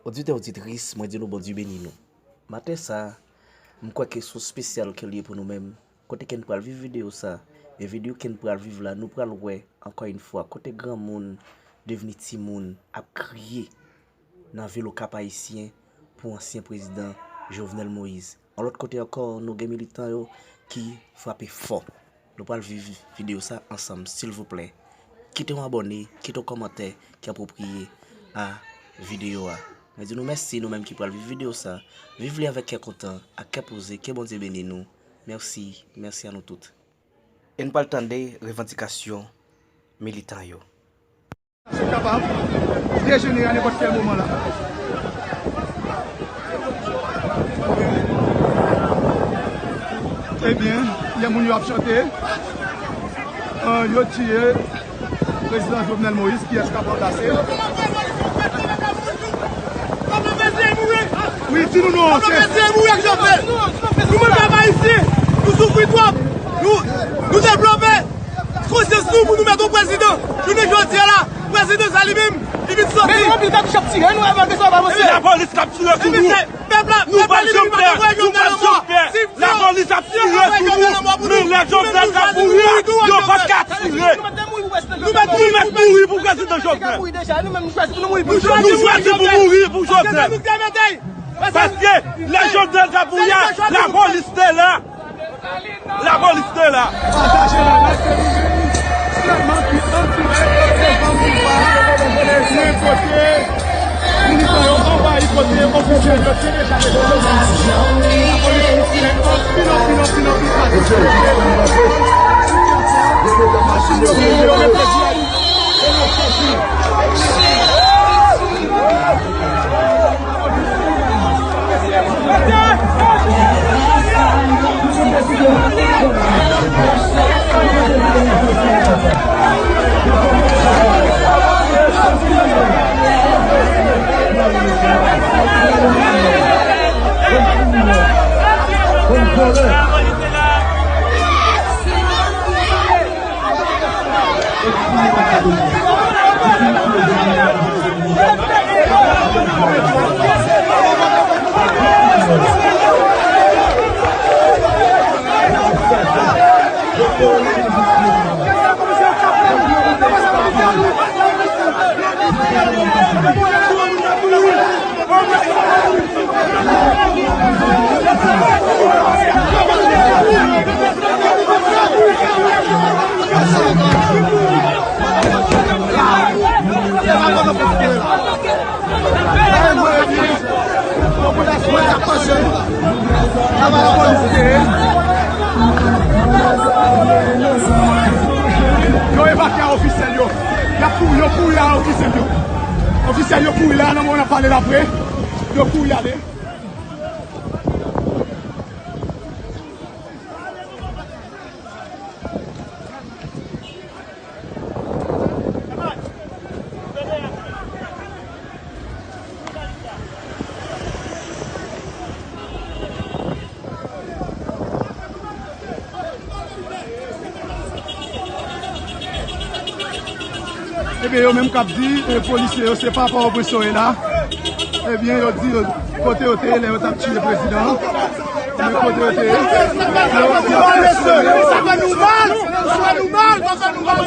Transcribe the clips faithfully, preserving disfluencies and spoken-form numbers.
Oditè, oditris, mwen di nou Bondye beni nou. Maten sa, m kwè ke se yon espesyal ke l ye pou nou menm. Kote ke n pral viv videyo sa, e videyo ke n pral viv la, nou pral wè, ankò yon fwa, kote granmoun devni timoun ap kriye nan vil Okap Ayisyen pou ansyen prezidan Jovenel Moïse. Yon lòt kote ankò, nou gen militan yo ki frape fò. Nou pral viv videyo sa ansanm, silvouplè. Kite yon abòne, kite yon kòmantè ki apwopriye a videyo a. Mwen di nou mèsi, nou menm ki pral viv videyo sa. Viv li avèk kè kontan, ak kè poze, ke Bondye beni nou. Mèsi, mèsi a nou tout. E n pral tande revandikasyon militan yo. Kapab dejenere a nenpòt kèl moman la. Ebyen, lè moun yo ap chante, euh, yo tiye prezidan Jovenel Moïse, kiyès k ap ranplase? Wi, di nou non, chèf. Nou mande pèp ayisyen, nou soufri twòp, nou, nou devlope konsyans nou pou nou mete yon prezidan. Jounen jodi a la, prezidan sa li menm, li vin soti. Men nou anpil katouch ap tire, nou wè malgre sa pa avanse. Lapolis k ap tire sou nou. Pèp la, nou pèp la, li vin mande voye Jovenel anmò. Lapolis ap tire sou nou. Men lè Jovenel t ap mouri, yo pa t ka tire. Nou mèt mouri pou prezidan Jovenel. Nou chwazi pou mouri pou Jovenel. Paske lè Jovenel t ap mouri a, lapolis te la. Lapolis te la. Pataje la, la se nou menm sèlman ki an dirèk devan miwa. Men kote militan yo anvayi kote ofisyèl yo te deja desann. Lapolis te anpil, anpil, anpil, anpil kraze. Machin yo, yo reprezante. Yo evakye a ofisyèl yo. Y ap kouri, yo kouri a ofisyèl yo. Ofisyèl yo kouri la, nan moman n ap pale la vre. Yo kouri ale. Ebyen, yo menm k ap di, e, polisye yo, se pa Pòtoprens yo ye la. Ebyen, yo di yo, kote yo te ye lè yo t ap tiye prezidan an. Men kote yo te ye. Sa fè nou mal! Sa fè nou mal! Sa fè nou mal!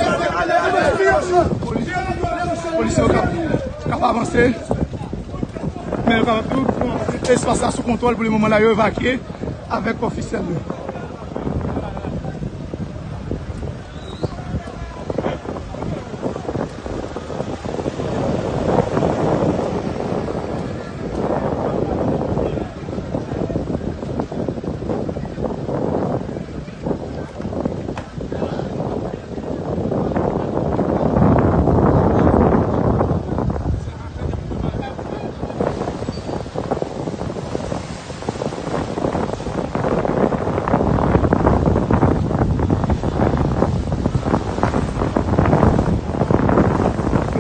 Polis, polis yo k ap, k ap avanse. Men yo kapab tou pran espas la sou kontwòl pou le moman la, yo evakye avèk ofisyèl yo.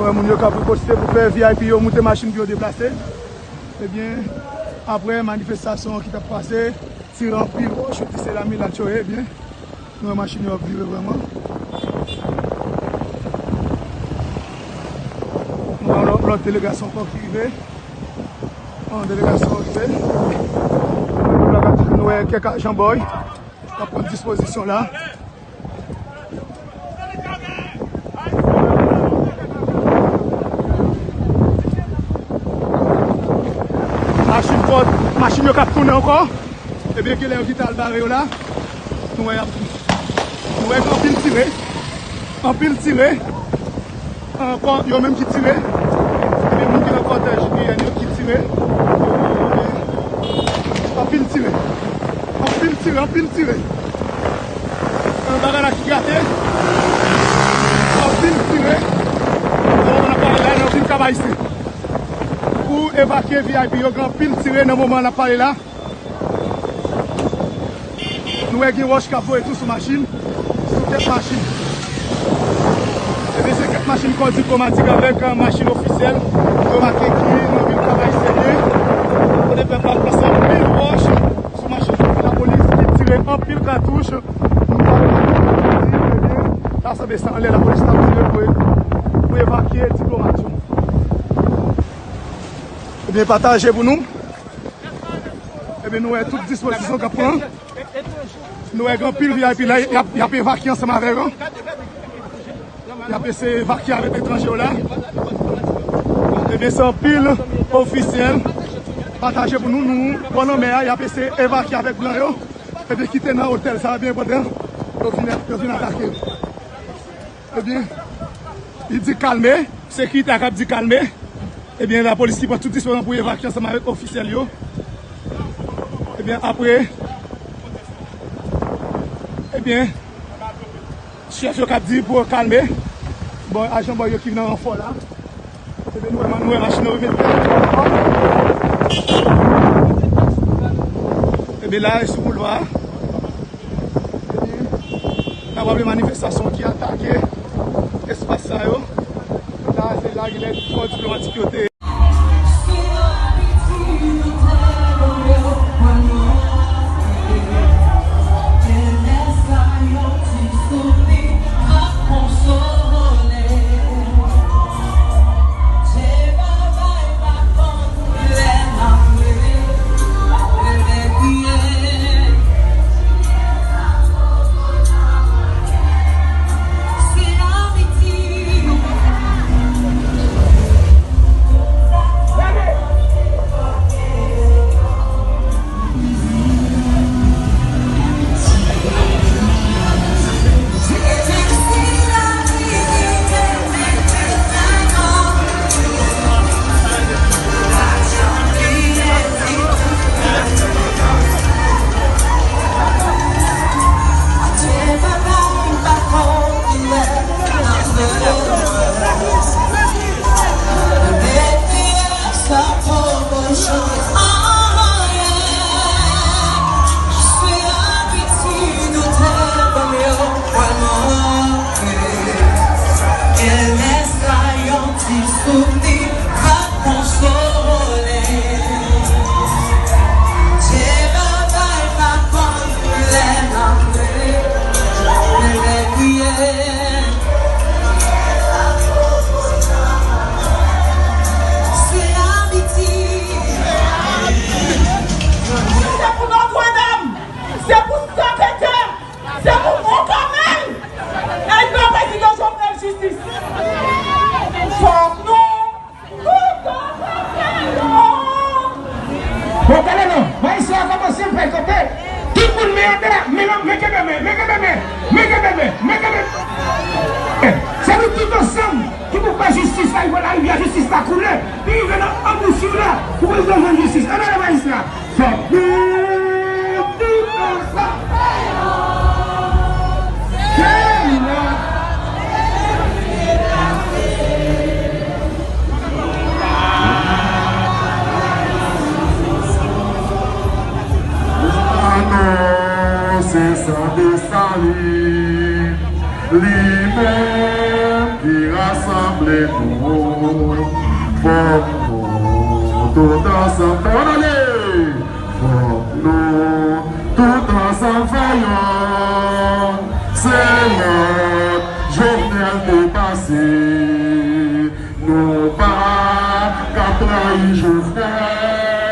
Wè moun yo k ap riposte pou fè V I P yo moute machin pou yo deplase. Ebyen, apre manifestasyon ki t ap pase, tire anpil wòch, yo di se lame la yo ye, ebyen, nou wè machin yo ap vire vrèman. Nou wè lòt, lòt delegasyon ankò ki rive. Delegasyon rive. Nou wè kèk ajan bòy k ap pran dispozisyon la. Machin fò, machin yo k ap tounen ankò. Ebyen, genlè yo kite al bare yo la. Nou wè y ap, nou wè gen anpil tire. Anpil tire. Ankò, yo menm ki tire. Ebyen, moun ki nan kòtèj G N yo ki tire. Anpil tire. Anpil tire, anpil tire. An bagay la ki gate. Anpil tire. Nan moman n ap pale la, nan vil Kap Ayisyen. Pou evakye V I P yo, gen anpil tire nan moman n ap pale la. Nou wè gen wòch k ap voye tou sou machin, sou kèk machin. Ebyen, se kèk machin kò diplomatik avèk, eh, machin ofisyèl. Yo make ki nan vil Kap Ayisyen ye. Kote pèp la ap lanse anpil wòch sou machin. Lapolis ki tire anpil katouch. Nou pa wè anpil katouch, ebyen, sa sanble se anlè lapolis t ap tire pou, pou evakye diplomat yo. Ebyen, pataje pou nou. Ebyen, nou wè tout dispozisyon k ap pran. Nou wè gen anpil V I P la, y ap, y ap evakye ansanm avèk yo. Y ap eseye evakye avèk etranje yo la. Ebyen, se anpil ofisyèl. Pataje pou nou, nou bò lanmè a, y ap eseye evakye avèk blan yo. Ebyen, kite nan otèl sa a byen pandan yo vin, yo vin atake yo. Ebyen, li di kalme, sekirite a k ap di kalme. Ebyen, lapolis ki pran tout dispozisyon pou evakye ansanm avèk ofisyèl yo. Ebyen, apre, ebyen, chèf yo k ap di pou yo kalme. Bon, ajan bòy yo ki nan ranfò la. Ebyen, nou wè, nou wè machin nan remèt. Ebyen, la, e sou boulva. Ebyen, n ap raple manifestasyon ki atake espas sa yo. La, se la, genlè kò diplomatik yo te. Se pou Nòtredam! Se pou Santete! Se pou Moncamel! Èske prezidan Jovenel jistis? Fòk nou toutan fè yon. Bon, gade non, Maestro a kòmanse fè kote. Tout moun men an tè, men, men kenbe men, men kenbe men, men kenbe men, men kenbe men. Se nou tout ansanm ki pou fè jistis la rive nan rivyè, jistis la koule, li rive nan anbouchure la, pou prezidan jwenn jistis. Ann ale, Maestro. Fòk nou tout ansanm fè yon. Seyè! Anonse san Desalin, li menm ki rasanble nou. Fòk nou tout ansanm fè, ann ale! Fòk nou tout ansanm fè yon. Se lòd Jovenel te pase. Nou pa ka trayi Jovenel.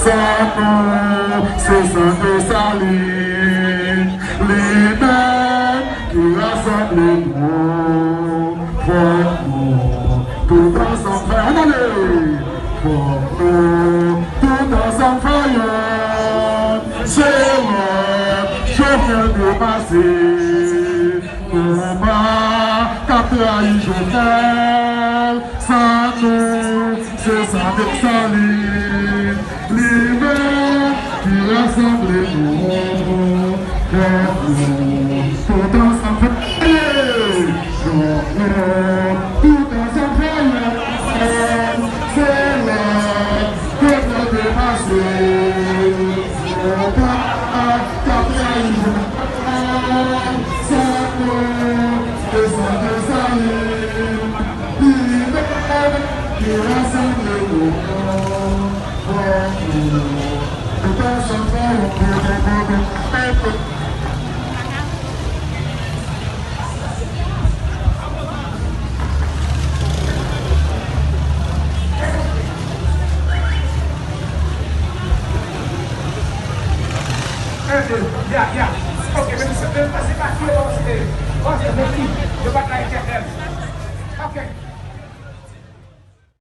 San nou, se san Desalin, li menm ki rasanble nou. Fòk nou tout ansanm fè, ann ale! Fòk nou tout ansanm fè yonn. Se lè Jovenel depase. Nou pa ka trayi Jovenel, san nou, se san Desalin, li menm ki rasanble nou. Fòk nou tout ansanm fè, fòk nou tout ansanm fè yonn. Se lè Jovenel depase. Nou pa ka trayi Jovenel, san nou, se san Desalin, li menm ki rasanble nou. Fòk nou tout ansanm fè yonn. Ya, ya. Ok, men se, men se pa ki yo pa konsidere. Paske men ki yo pa ka entèprete. Ok.